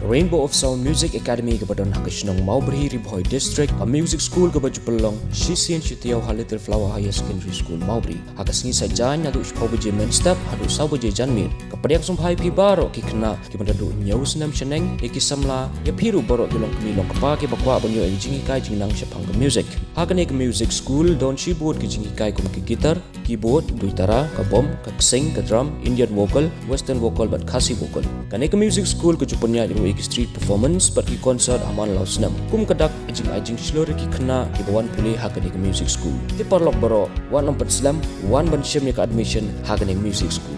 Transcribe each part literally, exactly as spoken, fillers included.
Rainbow of Sound Music Academy kaba don ha ka shnong Mawbri, Ri Bhoi District, ka music school kaba ju pynlong shisien shi taïew ha Little Flower Higher Secondary School, Mawbri. Ha ka sngi Saitjaiñ naduh shiphew baje mynstep haduh saw baje janmiet. Ka pdiang sngewbha ïa phi baroh ki khynnah kiba naduh hynñiew snem shaneng, ïa ki samla, ïa phi ruh baroh ki longkmie longkpa kiba kwah ban ïoh ïa ka jinghikai jingnang shaphang ka music. Ha kane ka music school don shibun ki jinghikai kum ka guitar, keyboard, duitara, ka bom, ka ksing, ka drum, Indian vocal, western vocal bad Khasi vocal. Kane ka music school ka ju pynïaid ruh ïa ki street performance bad ki concert ha man la u snem. Kum ka dak, ka jingai jingshlur ïa ki khynnah kiba wan pule ha kane ka music school. Te paralok baroh, wat nym pynslem, wan ban shim ïa ka admission ha kane ka music school.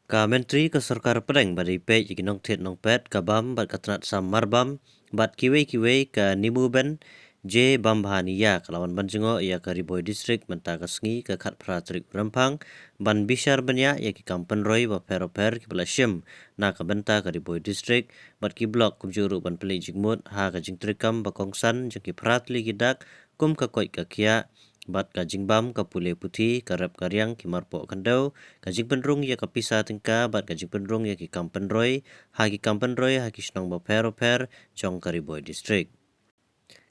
Ka Myntri ka Sorkar Pdeng ba dei peit ïa ki nongthied nongpet, ka bam bad ka tnat sam marbam bad kiwei kiwei, ka Nimuben J Bambahaneja, ka la wan ban jngoh ïa ka Ri Bhoi District mynta ka sngi, ka khatphra tarik u Rymphang, ban bishar bniah ïa ki kam pynroi bapher bapher kiba la shim na ka bynta ka Ri Bhoi District bad ki block, kumjuh ruh ban pynleit jingmut ha ka jingtrei kam ba kongsan jong ki phra tylli ki dak, kum ka koit ka khiah bad ka jingbam, ka pule puthi, ka rep ka riang, ki marpoh khyndew, ka jingpynrung ïa ka pisa tyngka bad ka jingpynrung ïa ki kam pynroi ha ki kam pynroi ha ki shnong bapher bapher jong ka Ri Bhoi District.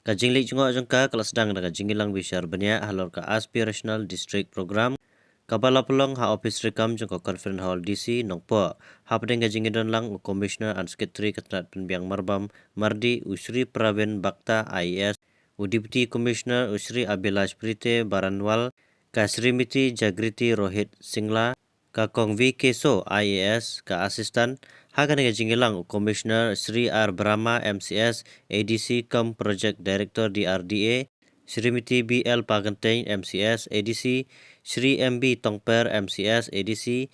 Ka jingleit jngoh jong ka ka la sdang da ka jingïalang bishar bniah halor ka Aspirational District Programme, kaba la pynlong ha ophis treikam jong ka Conference Hall D C Nongpoh, hapdeng ka jingïadon lang u Commissioner and Secretary ka tnat pynbiang marbam mardi, u Shri Pravin Bakta, I A S, u Deputy Commissioner, u Shri Abhilash Prite Baranwal, ka Shrimati Jagriti Rohit Singla, ka Kong V Keso, I A S, ka Assistant. Ha kane ka jingïalang u Commissioner Shri R Brahma, M C S, A D C cum Project Director, D R D A, Shrimati B L Pagantein, M C S, A D C, Shri M B Tongper, M C S, A D C,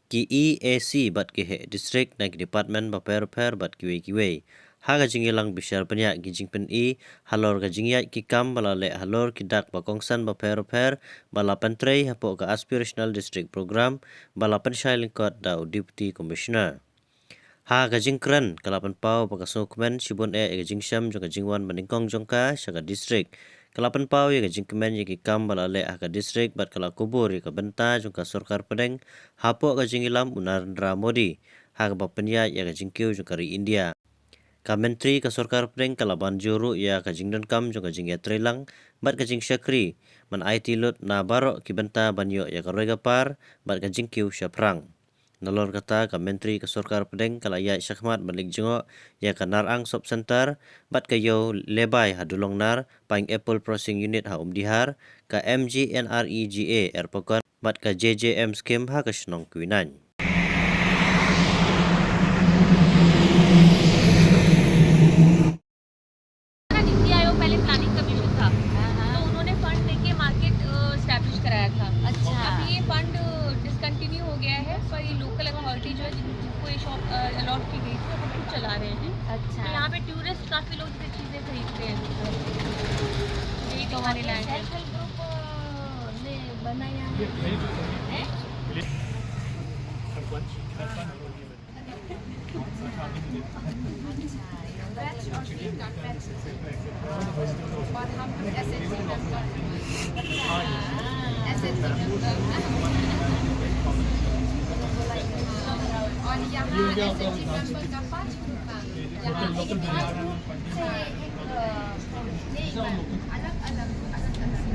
ki E A C bad ki heh district na ki department bapher bapher bad kiwei kiwei. Ha ka jingïalang bishar bniah ki jingpyni halor ka jingïaid ki kam ba la leh halor ki dak ba kongsan bapher bapher ba la pyntrei hapoh ka Aspirational District Programme ba la pynshai lyngkot da u Deputy Commissioner. Ha ka jingkren ka la pynpaw ba ka sngewkmen shibun eh ïa ka jingshem jong ka jingwan banyngkong jong ka sha ka district. Ka la pynpaw ïa ka jingkmen ïa ki kam ba la leh ha ka district bad ka la kubur ïa ka bynta jong ka Sorkar Pdeng hapoh ka jingïalam u Narendra Modi ha kaba pynïaid ïa ka jingkiew jong ka ri India. Ka Myntri ka Sorkar Pdeng ka la ban jur ruh ïa ka jingdonkam jong ka jingïatreilang bad ka jingshakri ban aiti lut na baroh ki bynta ban ïoh ïa ka roi ka par bad ka jingkiew shaphrang. Nalor kata, ka Myntri ka Sorkar Pdeng ka la ïaid shakhmat ban leit jngoh ïa ka Narang Sub Centre bad ka Ïew Lebai ha Dulongnar, Pineapple Processing Unit ha Umdihar, ka M G N R E G A Erpakon bad ka J J M Scheme ha ka shnong Kwinain. नीति आयोग पहले प्लानिंग कमीशन था, हाँ, हाँ। तो उन्होंने फंड देके मार्केट एस्टैब्लिश कराया था। अच्छा। अब ये फंड डिसकंटिन्यू हो गया है, पर ये लोकल अथॉरिटी जो है, जिनको ये शॉप अलॉट की गई थी, वो खुद चला रहे हैं। अच्छा। तो यहाँ पे टूरिस्ट काफी लोग ये चीजें खरीदते हैं। यही तो हमारे लायक है। सेल्फ हेल्प ग्रुप ने बनाया है। हैं? सरपंच, सरपंच। अच्छा, बैच और फील्ड बैच। और हम लोग एसएचजी मेंबर हैं। एसएचजी मेंबर। और यहाँ एसएचजी मेंबर का पाँच ग्रुप है। यहाँ एक ग्रुप से एक, अ, नहीं, अलग-अलग, अलग-अलग।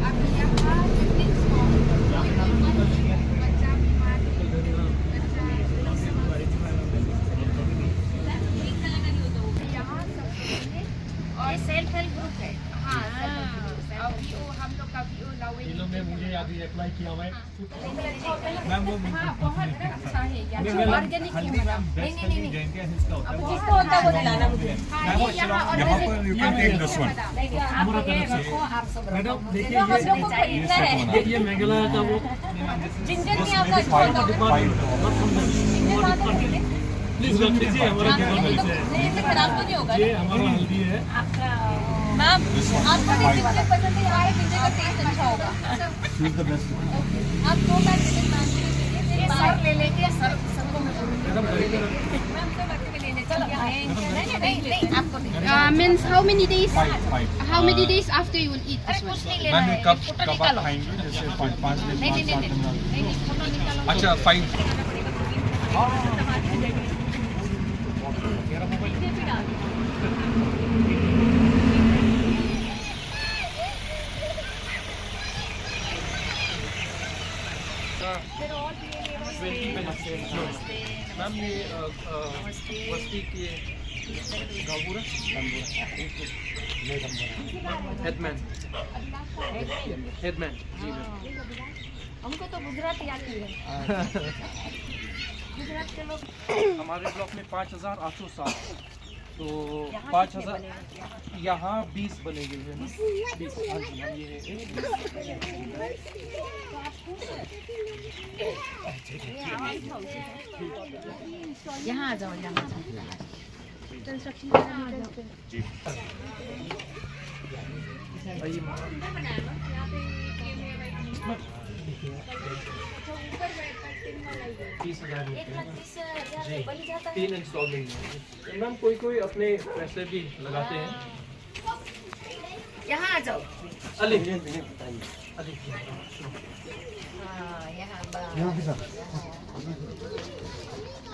अब यहाँ फिफ्टीन फॉर्म, कोई भी बच्चा बीमार नहीं, बच्चा यहाँ सब, और ये सेल्फ हेल्प ग्रुप है। हाँ, सेल्फ हेल्प ग्रुप है। और वीओ, हम लोग का वीओ लावे। मुझे अभी अप्लाई किया हुआ है। हाँ। मैम, वो बिल्कुल हाँ, बहुत अच्छा है यार। नहीं, मैम, ऑर्गेनिक है, हल्दीराम मैम। बेस्ट हल्दी जैंटिया हिल्स का होता है। जिसको होता है, वो दिलाना मुझे। हाँ, ये यहाँ ऑर्गेनिक। You can take this one. नहीं, नहीं, आप ये रखो, आप सब रखो। मैडम, देखिए, ये हम लोग को खरीदना है। ये, ये मेघालय का वो जिंजर नहीं आता, जिंजर का डिपार्टमेंट। जिंजर आता है। प्लीज रख दीजिए, हमारा डिपार्टमेंट है। नहीं, इससे खराब तो नहीं होगा ना? ये हमारा हल्दी है। आपका मैम, आपको भी जिंजर पसंद है, यहाँ पे जिंजर का टेस्ट अच्छा होगा। Choose the best one. आप दो पैकेट मैम के लिए दीजिए, सर ले लेके सर, सबको मैं बोलूंगी। मैम, तो बाकी में ले लेते हैं। नहीं, नहीं, नहीं, आपको नहीं। Uh, means how many days? Five, five. How many days after you will eat this one? कुछ नहीं लेना है, ये फोटो निकालो। खाएंगे, जैसे पाँच, पाँच दिन, नहीं, नहीं, नहीं, नहीं, फोटो निकालो। अच्छा, फाइव। मैम, ये, अ, अ, वस्ती के गांवबुरा? हेडमैन। हेडमैन, जी मैम। हमको तो गुजराती आती है। गुजरात के लोग। हमारे ब्लॉक में पाँच हज़ार आठ सौ सात। तो यहाँ पाँच हज़ार, यहाँ बीस बने हुए हैं ना? बीस, हाँ जी, हाँ, ये है। यहाँ आ जाओ, यहाँ आ जाओ। कंस्ट्रक्शन, यहाँ आ जाओ। जी। आइए, मैम। तीस हज़ार रुपये। जी। तीन इंस्टॉलमेंट में। मैम, कोई कोई अपने पैसे भी लगाते हैं। यहाँ आ जाओ। अली। अली। हाँ, यहाँ बा-, यहाँ के साथ।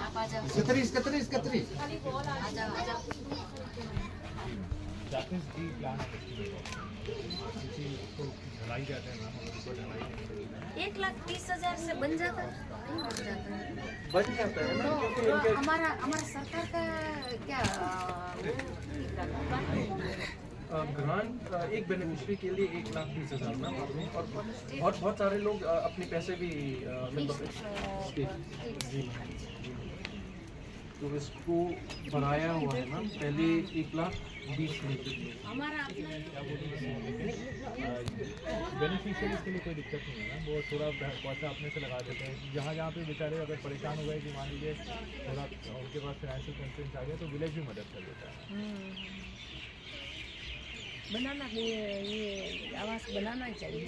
आप आ जाओ। कतरीस, कतरीस, कतरीस। आ जाओ, आ जाओ। एक लाख तीस हजार से बन जाता है? नहीं बन जाता है। बन जाता है ना, तो, क्योंकि तो उनके हमारा, हमारा सरकार का क्या, अ, वो, अ, ग्रांट, अ, एक बेनिफिशियरी के लिए एक लाख तीस हजार ना, और बहुत, बहुत सारे लोग, अ, अपने पैसे भी, अ, मतलब, जी, जी। तो इसको बढ़ाया हुआ है ना, पहले एक लाख बीस लेते थे। हमारा अपना बेनिफिशियरीज के लिए कोई दिक्कत नहीं है ना, वो थोड़ा पैसा अपने से लगा देते हैं। जहाँ जहाँ पे बेचारे अगर परेशान हो गए कि मान लीजिए थोड़ा उनके पास फाइनेंशियल कंस्ट्रेंट आ गया, तो विलेज भी मदद कर देता है। हम्म। बनाना, ये, ये आवास बनाना चाहिए।